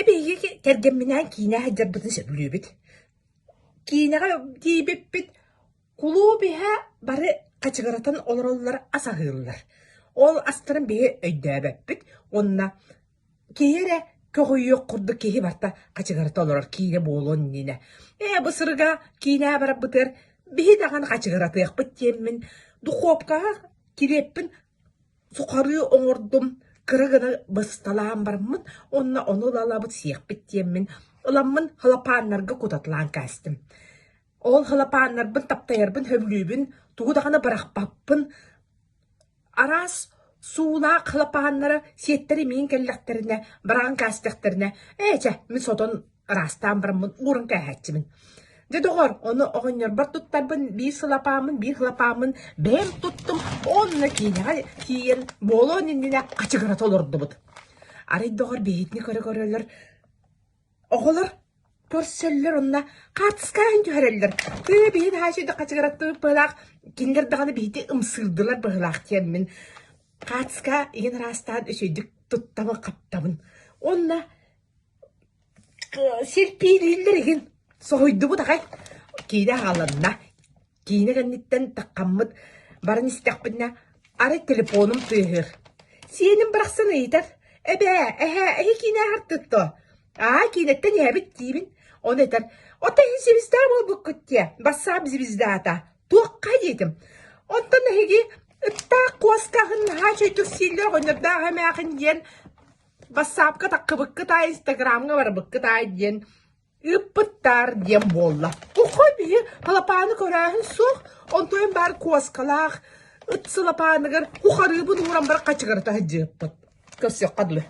Биһиги кэргэмминээн киинэ сылдьарбытын сөбүлүүбүт. Киинэҕэ тиийбиппит кулууп иһэ бары хачыгыратан олороллор, ас аһыыллар. Ол астарын биһи өйдөөбөппүт уонна киһи эрэ көҕүйүөх курдук киһи барыта хачыгырата олорор киинэ буолуон иннинэ. Ээ бу сырыга киинэҕэ барарбытыгар биһи даҕаны хачыгыратыахпыт диэммин духуопкаҕа килиэппин Сухарыы оҥордум, кыра гына бысталаан бараммын уонна ону ыла-ылабыт сиэхпит диэммин ыламмын халапааннарга кутаталаан кээстим. Ол халапааннарбын таптайарбын сөбүлүүбүн, тугу даҕаны бырахпаппын. Араас суулаах халапааннара сиэттэр имиин кэллэхтэринэ, быраҕан кээстэхтэринэ, ээ чэ, мин сотон ыраастаан бараммын ууран кээһээччибин. Дьэ доҕор, ону оҕонньорбор туттарбын биир сылапааммын, биир хлапааммын бэйэм туттум уонна киинэҕэ тиийэн буолуон иннинэ хачыгырата олордубут. Арай доҕор биһигини көрө-көрөлөр оҕолор көрсөллөр онно хаартыскаҕын түһэрэллэр. Тыы биһин хаачыйда хачыгыраттыбыт быһыылаах, кинилэр даҕаны биһити ымсыырдылар быһыылаах диэммин хаартыска иһин ыраастаан үчүгэйдик туттабын-хаптабын. Уонна Сирпиилииллэр иһин соһуйдубут аҕай. Киинэ аҕаланна. Киинэ кэнниттэн таххаммыт баран истэхпинэ арай телефонум тыаһыыр. Сиэним барахсан ыйытар: «Эбээ, эһээ, эһи киинэ аһартыт дуо?» «Аа, киинэттэн иһэбит» диибин. Ону этэр: «Оттон эһи звезда буолбуккут диэ, бассаап звездата. Туохха?» диэтим. «Онтон эһиги ыттаах куоска аһын наһаа үчүгэйдик сииллэр оҕонньордоох эмээхин диэн Бассаапка таххыбыккыт аайы, инстаграмҥа барбыккыт аайы диэн ыыппыттар диэн буолла. Ухой биһи халапааны көрөөһүн суох, онтуойум баар куоскалаах ыт сылапааныгар кухарыыбын ууран баран хачыгырата сылдьыыппыт. Көрсүөххэ дылы.